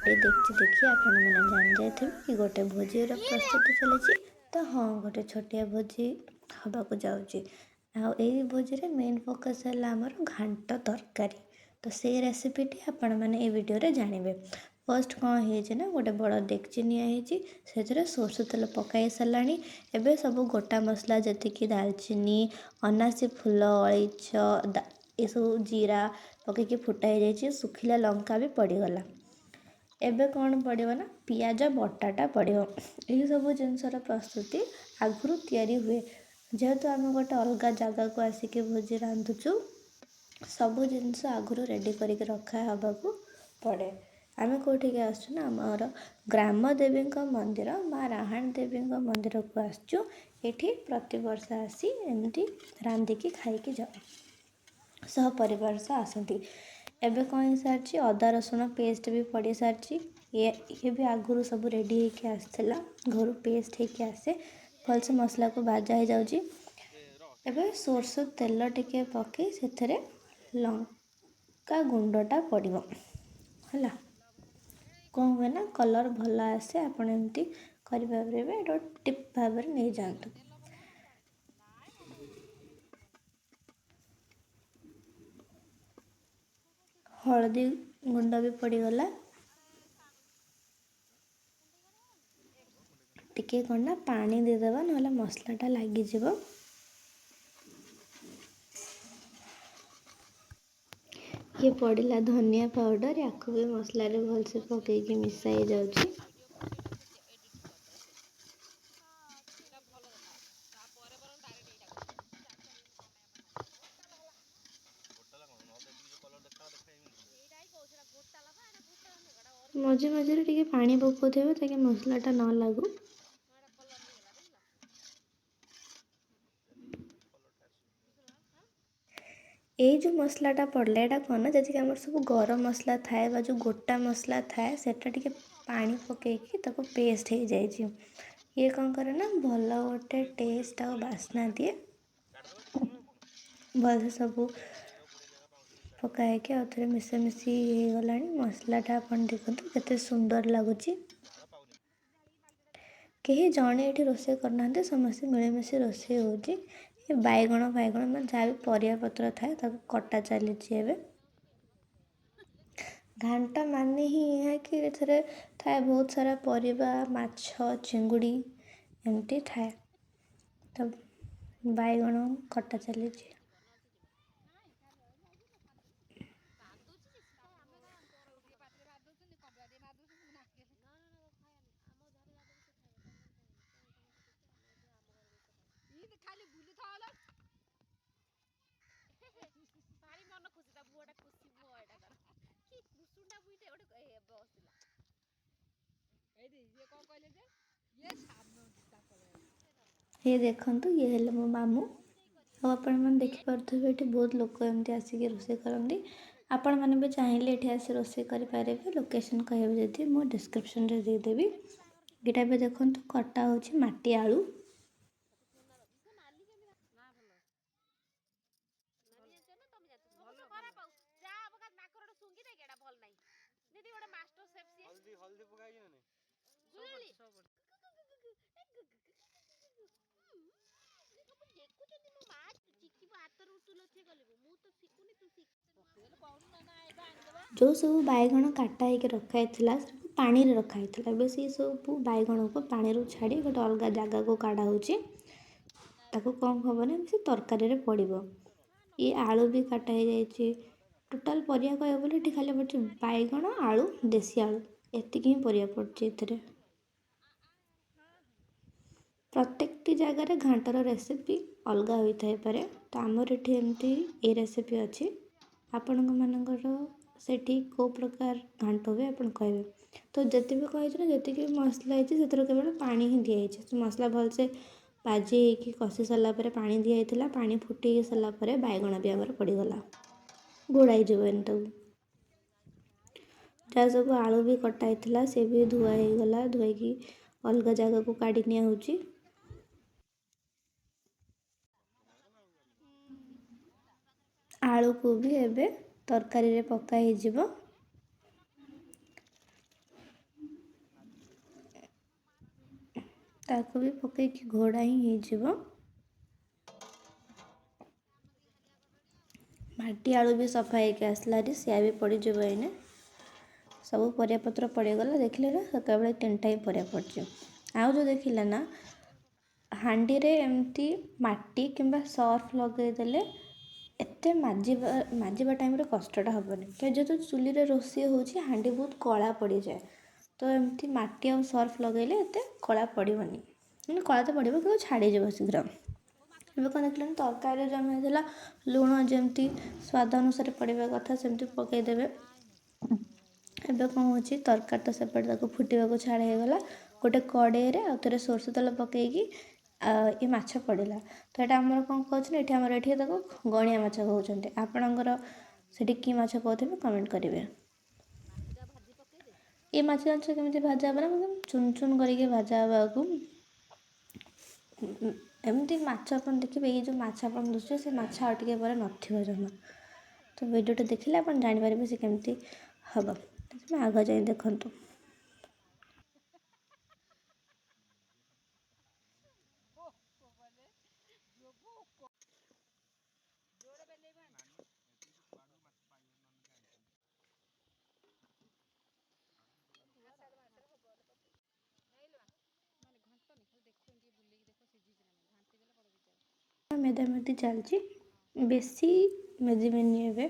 ଡେକ୍ଚି ଦେଖି ଆପଣମାନେ ଜାଣିଯାଇଥିବେ କି ଗୋଟେ ଭୋଜିର ପ୍ରସ୍ତୁତି ଚାଲିଛି। ତ ହଁ, ଗୋଟେ ଛୋଟିଆ ଭୋଜି ହେବାକୁ ଯାଉଛି। ଆଉ ଏଇ ଭୋଜିରେ ମେନ୍ ଫୋକସ୍ ହେଲା ଆମର ଘାଣ୍ଟ ତରକାରୀ। ତ ସେଇ ରେସିପିଟି ଆପଣମାନେ ଏ ଭିଡ଼ିଓରେ ଜାଣିବେ। ଫାର୍ଷ୍ଟ କ'ଣ ହେଇଛି ନା, ଗୋଟେ ବଡ଼ ଡେକ୍ଚି ନିଆ ହେଇଛି, ସେଥିରେ ସୋରିଷ ତେଲ ପକାଇ ସାରିଲାଣି। ଏବେ ସବୁ ଗୋଟା ମସଲା ଯେତିକି ଦାଲଚିନି, ଅନାସୀ ଫୁଲ, ଅଳେଇଚ, ଏସବୁ ଜିରା ପକାଇକି ଫୁଟା ହେଇଯାଇଛି। ଶୁଖିଲା ଲଙ୍କା ବି ପଡ଼ିଗଲା। ଏବେ କ'ଣ ପଡ଼ିବ ନା, ପିଆଜ ବଟାଟା ପଡ଼ିବ। ଏହିସବୁ ଜିନିଷର ପ୍ରସ୍ତୁତି ଆଗରୁ ତିଆରି ହୁଏ। ଯେହେତୁ ଆମେ ଗୋଟେ ଅଲଗା ଜାଗାକୁ ଆସିକି ଭୋଜି ରାନ୍ଧୁଛୁ, ସବୁ ଜିନିଷ ଆଗରୁ ରେଡ଼ି କରିକି ରଖା ହେବାକୁ ପଡ଼େ। ଆମେ କେଉଁଠିକି ଆସିଛୁ ନା, ଆମର ଗ୍ରାମ ଦେବୀଙ୍କ ମନ୍ଦିର, ମା ରାହାଣ ଦେବୀଙ୍କ ମନ୍ଦିରକୁ ଆସିଛୁ। ଏଠି ପ୍ରତିବର୍ଷ ଆସି ଏମିତି ରାନ୍ଧିକି ଖାଇକି ଯାଉ, ସହ ପରିବାର ସହ ଆସନ୍ତି। ଏବେ କ'ଣ ହେଇସାରିଛି, ଅଦା ରସୁଣ ପେଷ୍ଟ ବି ପଡ଼ିସାରିଛି। ଇଏ ବି ଆଗରୁ ସବୁ ରେଡ଼ି ହେଇକି ଆସିଥିଲା, ଘରୁ ପେଷ୍ଟ ହେଇକି ଆସେ। ଭଲସେ ମସଲାକୁ ଭାଜା ହେଇଯାଉଛି। ଏବେ ସୋରିଷ ତେଲ ଟିକେ ପକାଇ ସେଥିରେ ଲଙ୍କା ଗୁଣ୍ଡଟା ପଡ଼ିବ। ହେଲା କ'ଣ ହୁଏ ନା, କଲର୍ ଭଲ ଆସେ। ଆପଣ ଏମିତି କରିପାରିବେ, ଏଇଟା ଟିପ୍ ଭାବରେ ନେଇଯାଆନ୍ତୁ। ହଳଦୀ ଗୁଣ୍ଡ ବି ପଡ଼ିଗଲା। ଟିକେ କ'ଣ ନା ପାଣି ଦେଇଦେବା, ନହେଲେ ମସଲାଟା ଲାଗିଯିବ। ଇଏ ପଡ଼ିଲା ଧନିଆ ପାଉଡ଼ର, ୟାକୁ ବି ମସଲାରେ ଭଲସେ ପକେଇକି ମିଶା ହେଇଯାଉଛି। ମଝି ମଝିରେ ଟିକେ ପାଣି ପକାଉଥିବେ ତାକି ମସଲାଟା ନ ଲାଗୁ। ଏଇ ଯେଉଁ ମସଲାଟା ପଡ଼ିଲା, ଏଇଟା କ'ଣ ନା, ଯେତିକି ଆମର ସବୁ ଗରମ ମସଲା ଥାଏ ବା ଯେଉଁ ଗୋଟା ମସଲା ଥାଏ, ସେଟା ଟିକେ ପାଣି ପକାଇକି ତାକୁ ପେଷ୍ଟ ହେଇଯାଇଛି। ଇଏ କ'ଣ କରେ ନା, ଭଲ ଗୋଟେ ଟେଷ୍ଟ ଆଉ ବାସ୍ନା ଦିଏ। ଭଲସେ ସବୁ ପକା ହେଇକି ଆଉ ଥରେ ମିଶାମିଶି ହେଇଗଲାଣି ମସଲାଟା। ଆପଣ ଦେଖନ୍ତୁ କେତେ ସୁନ୍ଦର ଲାଗୁଛି। କେହି ଜଣେ ଏଠି ରୋଷେଇ କରୁନାହାନ୍ତି, ସମସ୍ତେ ମିଳିମିଶି ରୋଷେଇ ହେଉଛି। ଏ ବାଇଗଣ ଫାଇଗଣ ମାନେ ଯାହା ବି ପରିବା ପତ୍ର ଥାଏ, ତାକୁ କଟା ଚାଲିଛି ଏବେ। ଘାଣ୍ଟ ମାନେ ହିଁ ଏହା କି ଏଥିରେ ଥାଏ ବହୁତ ସାରା ପରିବା, ମାଛ, ଚିଙ୍ଗୁଡ଼ି ଏମିତି ଥାଏ। ତ ବାଇଗଣ କଟା ଚାଲିଛି। ଇଏ ଦେଖନ୍ତୁ, ଇଏ ହେଲେ ମୋ ମାମୁଁ। ଆଉ ଆପଣମାନେ ଦେଖିପାରୁଥିବେ, ଏଠି ବହୁତ ଲୋକ ଏମିତି ଆସିକି ରୋଷେଇ କରନ୍ତି। ଆପଣମାନେ ବି ଚାହିଁଲେ ଏଠି ଆସି ରୋଷେଇ କରିପାରିବେ। ଲୋକେସନ୍ କହିବେ ଯଦି ମୁଁ ଡିସ୍କ୍ରିପ୍ସନ୍ରେ ଦେଇଦେବି। ଏଇଟା ବି ଦେଖନ୍ତୁ, କଟା ହେଉଛି ମାଟି ଆଳୁ। ଯେଉଁ ସବୁ ବାଇଗଣ କାଟା ହେଇକି ରଖା ହେଇଥିଲା, ସବୁ ପାଣିରେ ରଖା ହେଇଥିଲା। ଏବେ ସେଇ ସବୁ ବାଇଗଣକୁ ପାଣିରୁ ଛାଡ଼ି ଗୋଟେ ଅଲଗା ଜାଗାକୁ କାଢ଼ା ହେଉଛି। ତାକୁ କ'ଣ ହେବ ନା, ସେ ତରକାରୀରେ ପଡ଼ିବ। ଇଏ ଆଳୁ ବି କାଟା ହେଇଯାଇଛି। ଟୋଟାଲ୍ ପରିବା କହିବାକୁ ଗଲେ ଏଠି ଖାଲି ପଡ଼ିଛି ବାଇଗଣ, ଆଳୁ, ଦେଶୀ ଆଳୁ, ଏତିକି ହିଁ ପରିବା ପଡ଼ିଛି ଏଥିରେ। ପ୍ରତ୍ୟେକଟି ଜାଗାରେ ଘାଣ୍ଟର ରେସିପି ଅଲଗା ହୋଇଥାଇପାରେ। ତ ଆମର ଏଠି ଏମିତି ଏ ରେସିପି ଅଛି। ଆପଣଙ୍କ ମାନଙ୍କର ସେଠି କେଉଁ ପ୍ରକାର ଘାଣ୍ଟ ହୁଏ, ଆପଣ କହିବେ। ତ ଯେତେ ବି କହିଛି ନା, ଯେତିକି ବି ମସଲା ହେଇଛି, ସେଥିରେ କେବଳ ପାଣି ହିଁ ଦିଆହେଇଛି। ସେ ମସଲା ଭଲସେ ଭାଜି ହେଇକି କଷି ସାରିଲା ପରେ ପାଣି ଦିଆହେଇଥିଲା। ପାଣି ଫୁଟି ସାରିଲା ପରେ ବାଇଗଣ ବି ଆମର ପଡ଼ିଗଲା। ଘୋଡ଼ା ହେଇଯିବ ଏମିତି ତାକୁ। ଯାହା ସବୁ ଆଳୁ ବି କଟା ହେଇଥିଲା, ସେ ବି ଧୁଆ ହେଇଗଲା। ଧୋଇକି ଅଲଗା ଜାଗାକୁ କାଢ଼ି ନିଆ ହେଉଛି। ଆଳୁକୁ ବି ଏବେ ତରକାରୀରେ ପକା ହେଇଯିବ। ତାକୁ ବି ପକେଇକି ଘୋଡ଼ା ହିଁ ହେଇଯିବ। ମାଟି ଆଳୁ ବି ସଫା ହେଇକି ଆସିଲା, ସିଆ ବି ପଡ଼ିଯିବ। ଏଇନେ ସବୁ ପରିବାପତ୍ର ପଡ଼ିଗଲା, ଦେଖିଲେ ନା? କେବଳ 3ଟା ହିଁ ପରିବା ପଡ଼ିଛି। ଆଉ ଯେଉଁ ଦେଖିଲେ ନା, ହାଣ୍ଡିରେ ଏମିତି ମାଟି କିମ୍ବା ସର୍ଫ ଲଗାଇଦେଲେ ଏତେ ମାଜିବା ମାଜିବା ଟାଇମ୍ରେ କଷ୍ଟଟା ହେବନି। ଯେହେତୁ ଚୁଲିରେ ରୋଷେଇ ହେଉଛି, ହାଣ୍ଡି ବହୁତ କଳା ପଡ଼ିଯାଏ। ତ ଏମିତି ମାଟି ଆଉ ସର୍ଫ ଲଗାଇଲେ ଏତେ କଳା ପଡ଼ିବନି, ମାନେ କଳା ତ ପଡ଼ିବ କିନ୍ତୁ ଛାଡ଼ିଯିବ ଶୀଘ୍ର। ଏବେ କ'ଣ ଦେଖିଲେନି, ତରକାରୀରେ ଜମା ହେଇଥିଲା ଲୁଣ, ଯେମିତି ସ୍ୱାଦ ଅନୁସାରେ ପଡ଼ିବା କଥା ସେମିତି ପକାଇଦେବେ। ଏବେ କ'ଣ ହେଉଛି, ତରକାରୀ ତ ସେପଟେ ତାକୁ ଫୁଟିବାକୁ ଛାଡ଼ ହେଇଗଲା। ଗୋଟେ କଡ଼େଇରେ ଆଉ ଥରେ ସୋରିଷ ତେଲ ପକାଇକି ଏ ମାଛ ପଡ଼ିଲା। ତ ଏଇଟା ଆମର କ'ଣ କହୁଛନ୍ତି ଏଠି, ଆମର ଏଠି ତାକୁ ଗଣିଆ ମାଛ କହୁଛନ୍ତି। ଆପଣଙ୍କର ସେଠି କି ମାଛ କହୁଥିବେ କମେଣ୍ଟ କରିବେ। ଏ ମାଛ ଜାଣିଛ କେମିତି ଭଜା ହେବ ନା, ଚୁନ ଚୁନ କରିକି ଭଜା ହେବାକୁ। ଏମିତି ମାଛ ଆପଣ ଦେଖିବେ, ଏଇ ଯେଉଁ ମାଛ ଆପଣ ଦିଶୁଛି, ସେ ମାଛ ଆଉ ଟିକେ ପରେ ନଥିବ ଜମା। ତ ଭିଡ଼ିଓଟା ଦେଖିଲେ ଆପଣ ଜାଣିପାରିବେ ସେ କେମିତି ହେବ। ଆଗ ଯାଇ ଦେଖନ୍ତୁ। ମେଦାମେଦି ଚାଲିଛି, ବେଶୀ ମେଦିବେନି ଏବେ,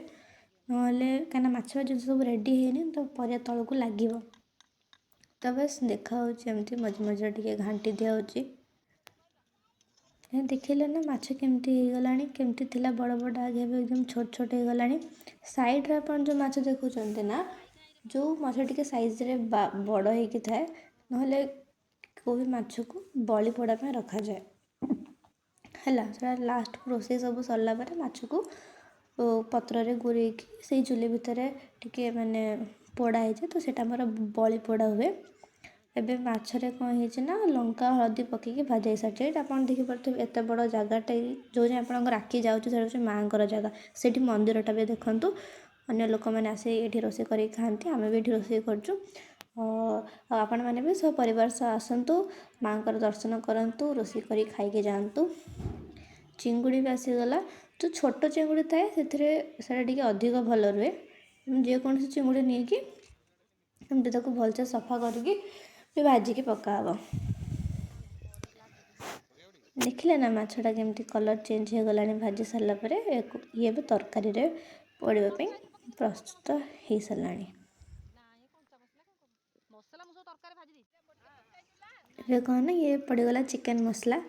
ନହେଲେ କାହିଁକିନା ମାଛ ଜିନିଷ ସବୁ ରେଡ଼ି ହେଇନି, ତ ପରିବା ତଳକୁ ଲାଗିବ। ତ ବାସ୍ ଦେଖାହେଉଛି ଏମିତି, ମଝି ମଝିରେ ଟିକେ ଘାଣ୍ଟି ଦିଆହେଉଛି। ଦେଖିଲେ ନା ମାଛ କେମିତି ହେଇଗଲାଣି? କେମିତି ଥିଲା ବଡ଼ ବଡ଼ ଆଗେ, ଏବେ ଏକଦମ ଛୋଟ ଛୋଟ ହେଇଗଲାଣି। ସାଇଡ଼୍ରେ ଆପଣ ଯେଉଁ ମାଛ ଦେଖୁଛନ୍ତି ନା, ଯେଉଁ ମାଛ ଟିକେ ସାଇଜ୍ରେ ବଡ଼ ହେଇକି ଥାଏ, ନହେଲେ କେଉଁ ବି ମାଛକୁ ବଳି ପୋଡ଼ା ପାଇଁ ରଖାଯାଏ। ହେଲା, ସେଇଟା ଲାଷ୍ଟ ରୋଷେଇ ସବୁ ସରିଲା ପରେ ମାଛକୁ ପତ୍ରରେ ଗୁରେଇକି ସେଇ ଚୁଲି ଭିତରେ ଟିକେ ମାନେ ପୋଡ଼ା ହେଇଯାଏ, ତ ସେଇଟା ଆମର ବଳି ପୋଡ଼ା ହୁଏ। ଏବେ ମାଛରେ କ'ଣ ହେଇଛି ନା, ଲଙ୍କା ହଳଦୀ ପକାଇକି ଭଜା ହେଇସାରିଛି। ଏଇଟା ଆପଣ ଦେଖିପାରୁଥିବେ, ଏତେ ବଡ଼ ଜାଗାଟା ଯେଉଁ ଯାଏଁ ଆପଣଙ୍କର ଆଖି ଯାଉଛି, ସେଇଟା ହେଉଛି ମାଆଙ୍କର ଜାଗା। ସେଇଠି ମନ୍ଦିରଟା ବି ଦେଖନ୍ତୁ। ଅନ୍ୟ ଲୋକମାନେ ଆସି ଏଇଠି ରୋଷେଇ କରିକି ଖାଆନ୍ତି, ଆମେ ବି ଏଇଠି ରୋଷେଇ କରୁଛୁ। ଆଉ ଆପଣମାନେ ବି ସବୁ ପରିବାର ସହ ଆସନ୍ତୁ, ମାଆଙ୍କର ଦର୍ଶନ କରନ୍ତୁ, ରୋଷେଇ କରି ଖାଇକି ଯାଆନ୍ତୁ। ଚିଙ୍ଗୁଡ଼ି ବି ଆସିଗଲା। ଯେଉଁ ଛୋଟ ଚିଙ୍ଗୁଡ଼ି ଥାଏ, ସେଥିରେ ସେଇଟା ଟିକେ ଅଧିକ ଭଲ ରୁହେ। ଯେକୌଣସି ଚିଙ୍ଗୁଡ଼ି ନେଇକି ଏମିତି ତାକୁ ଭଲସେ ସଫା କରିକି ବି ଭାଜିକି ପକାହେବ। ଦେଖିଲେ ନା ମାଛଟା କେମିତି କଲର୍ ଚେଞ୍ଜ ହେଇଗଲାଣି ଭାଜି ସାରିଲା ପରେ? ଇଏ ଏବେ ତରକାରୀରେ ପଡ଼ିବା ପାଇଁ ପ୍ରସ୍ତୁତ ହେଇସାରିଲାଣି। ଏବେ କ'ଣ ନା, ଇଏ ପଡ଼ିଗଲା ଚିକେନ୍ ମସଲା।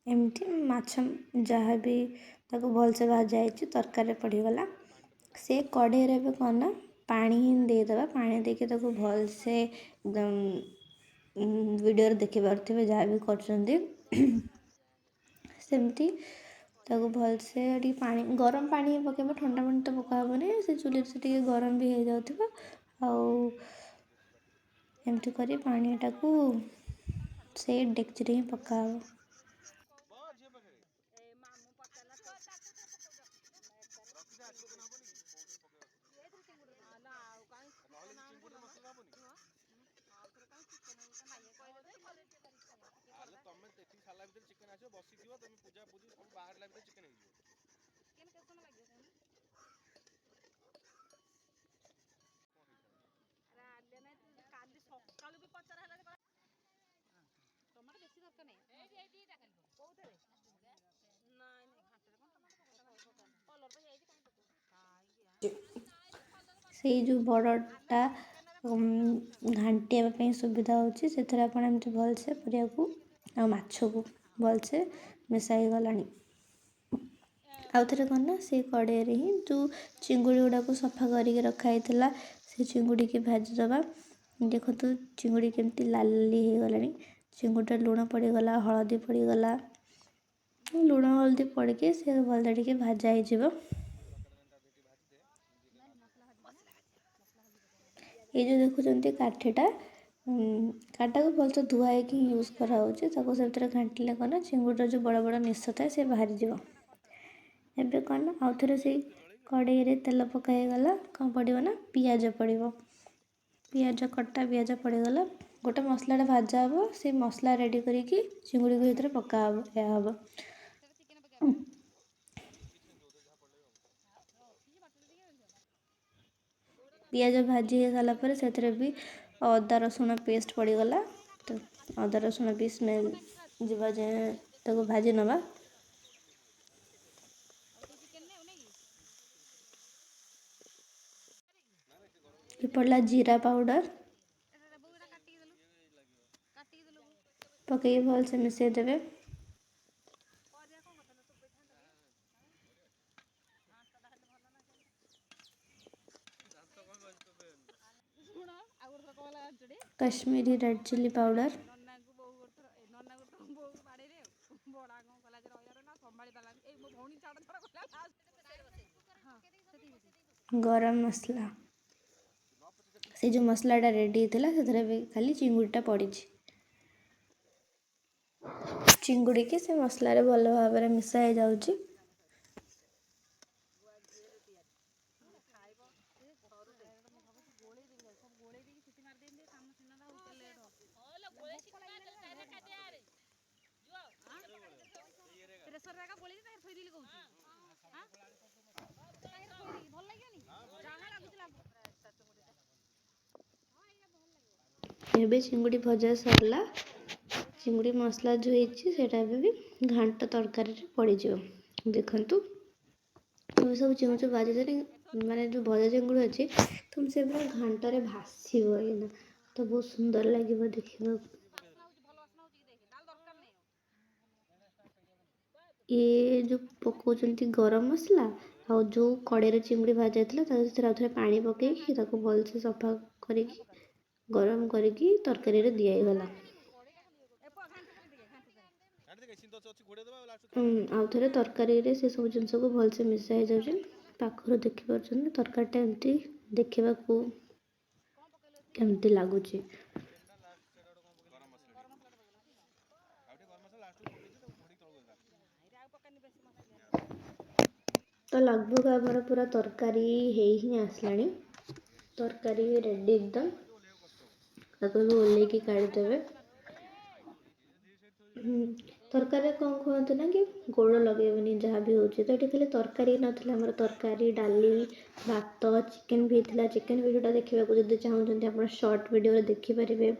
ଏମିତି ମାଛ ଯାହା ବି ତାକୁ ଭଲସେ ଭଜା ହେଇଛି, ତରକାରୀରେ ପଡ଼ିଗଲା। ସେ କଢ଼େଇରେ ଏବେ କ'ଣ ନା ପାଣି ହିଁ ଦେଇଦେବା। ପାଣି ଦେଇକି ତାକୁ ଭଲସେ ଭିଡ଼ିଓରେ ଦେଖିପାରୁଥିବେ, ଯାହା ବି କରୁଛନ୍ତି ସେମିତି ତାକୁ ଭଲସେ ଟିକେ ପାଣି, ଗରମ ପାଣି ପକାଇବ, ଥଣ୍ଡା ପାଣି ତ ପକା ହେବନି। ସେ ଚୁଲିରେ ସେ ଟିକେ ଗରମ ବି ହେଇଯାଉଥିବ। ଆଉ ଏମିତି କରି ପାଣିଟାକୁ ସେଇ ଡେକ୍ଚିରେ ହିଁ ପକା ହେବ। ସେଇ ଯେଉଁ ବଡ଼ଟା ଘାଣ୍ଟିବା ପାଇଁ ସୁବିଧା ହେଉଛି, ସେଥିରେ ଆପଣ ଏମିତି ଭଲସେ ପରିବାକୁ ଆଉ ମାଛକୁ ଭଲସେ ମିଶା ହେଇଗଲାଣି। ଆଉ ଥରେ କ'ଣ ନା, ସେଇ କଡ଼େଇରେ ହିଁ ଯେଉଁ ଚିଙ୍ଗୁଡ଼ି ଗୁଡ଼ାକୁ ସଫା କରିକି ରଖା ହେଇଥିଲା, ସେ ଚିଙ୍ଗୁଡ଼ିକି ଭାଜିଦେବା। ଦେଖନ୍ତୁ ଚିଙ୍ଗୁଡ଼ି କେମିତି ଲାଲି ହେଇଗଲାଣି। ଚିଙ୍ଗୁଡ଼ିରେ ଲୁଣ ପଡ଼ିଗଲା, ହଳଦୀ ପଡ଼ିଗଲା। ଲୁଣ ହଳଦୀ ପଡ଼ିକି ସେ ଭଲରେ ଟିକେ ଭଜା ହେଇଯିବ। ଏଇ ଯେଉଁ ଦେଖୁଛନ୍ତି କାଠିଟା, କାଠିଟାକୁ ଭଲସେ ଧୁଆ ହେଇକି ୟୁଜ୍ କରାହେଉଛି। ତାକୁ ସେଥିରେ ଘାଣ୍ଟିଲେ କ'ଣ ନା, ଚିଙ୍ଗୁଡ଼ିର ଯେଉଁ ବଡ଼ ବଡ଼ ନିଶ ଥାଏ ସେ ବାହାରିଯିବ। ଏବେ କ'ଣ ନା, ଆଉ ଥରେ ସେଇ କଡ଼େଇରେ ତେଲ ପକା ହେଇଗଲା। କ'ଣ ପଡ଼ିବ ନା ପିଆଜ ପଡ଼ିବ। ପିଆଜ, କଟା ପିଆଜ ପଡ଼ିଗଲା। ଗୋଟେ ମସଲାଟା ଭଜା ହେବ, ସେ ମସଲା ରେଡ଼ି କରିକି ଚିଙ୍ଗୁଡ଼ିକୁ ସେଥିରେ ପକା ହେବ, ଏହା ହେବ। ପିଆଜ ଭାଜି ହେଇସାରିଲା ପରେ ସେଥିରେ ବି ଅଦା ରସୁଣ ପେଷ୍ଟ ପଡ଼ିଗଲା। ତ ଅଦା ରସୁଣ ବି ସ୍ମେଲ୍ ଯିବା ଯାଏଁ ତାକୁ ଭାଜି ନେବା। ପଡ଼ିଲା ଜିରା ପାଉଡ଼ର, ପକାଇକି ଭଲସେ ମିଶାଇ ଦେବେ। କାଶ୍ମୀରୀ ରେଡ଼୍ ଚିଲି ପାଉଡ଼ର, ଗରମ ମସଲା। ସେ ଯେଉଁ ମସଲାଟା ରେଡ଼ି ହେଇଥିଲା, ସେଥିରେ ବି ଖାଲି ଚିଙ୍ଗୁଡ଼ିଟା ପଡ଼ିଛି। ଚିଙ୍ଗୁଡ଼ିକି ସେ ମସଲାରେ ଭଲ ଭାବରେ ମିଶା ହେଇଯାଉଛି। ଏବେ ଚିଙ୍ଗୁଡ଼ି ଭଜା ସରିଲା। ଚିଙ୍ଗୁଡ଼ି ମସଲା ଯେଉଁ ହେଇଛି, ସେଇଟା ଏବେ ବି ଘାଣ୍ଟ ତରକାରୀରେ ପଡ଼ିଯିବ। ଦେଖନ୍ତୁ, ଏବେ ସବୁ ଚିଙ୍ଗୁଡ଼ି ଭାଜିଦେଲି, ମାନେ ଯେଉଁ ଭଜା ଚିଙ୍ଗୁଡ଼ି ଅଛି ତ ସେ ପୁରା ଘାଣ୍ଟରେ ଭାସିବ ଏଇନା। ତ ବହୁତ ସୁନ୍ଦର ଲାଗିବ ଦେଖିବାକୁ। ଇଏ ଯେଉଁ ପକାଉଛନ୍ତି ଗରମ ମସଲା, ଆଉ ଯେଉଁ କଡ଼େଇରେ ଚିଙ୍ଗୁଡ଼ି ଭଜା ହେଇଥିଲା ତା ସେଥିରେ ଆଉ ଥରେ ପାଣି ପକାଇକି ତାକୁ ଭଲସେ ସଫା କରିକି ଗରମ କରିକି ତରକାରୀରେ ଦିଆ ହେଇଗଲା। ଆଉ ଥରେ ତରକାରୀରେ ସେସବୁ ଜିନିଷକୁ ଭଲସେ ମିଶା ହେଇଯାଉଛି। ପାଖରୁ ଦେଖିପାରୁଛନ୍ତି ତରକାରୀଟା ଏମିତି ଦେଖିବାକୁ କେମିତି ଲାଗୁଛି। ତ ଲଗଭଗ ଆମର ପୁରା ତରକାରୀ ହେଇ ହିଁ ଆସିଲାଣି। ତରକାରୀ ରେଡ଼ି ଏକଦମ। ତାକୁ ଏବେ ଓହ୍ଲେଇକି କାଢ଼ିଦେବେ। ତରକାରୀରେ କ'ଣ କୁହନ୍ତି ନା କି ଗୋଡ଼ ଲଗେଇବେନି ଯାହା ବି ହେଉଛି। ତ ଏଠି ଖାଲି ତରକାରୀ ନଥିଲା ଆମର, ତରକାରୀ, ଡାଲି, ଭାତ, ଚିକେନ୍ ବି ହେଇଥିଲା। ଚିକେନ୍ ଭିଡ଼ିଓଟା ଦେଖିବାକୁ ଯଦି ଚାହୁଁଛନ୍ତି, ଆପଣ ସର୍ଟ ଭିଡ଼ିଓରେ ଦେଖିପାରିବେ।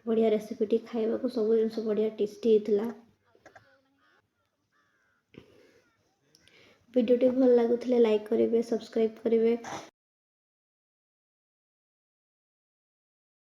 ବଢ଼ିଆ ରେସିପିଟି, ଖାଇବାକୁ ସବୁ ଜିନିଷ ବଢ଼ିଆ ଟେଷ୍ଟି ହେଇଥିଲା। ଭିଡ଼ିଓଟି ଭଲ ଲାଗୁଥିଲେ ଲାଇକ୍ କରିବେ, ସବସ୍କ୍ରାଇବ୍ କରିବେ।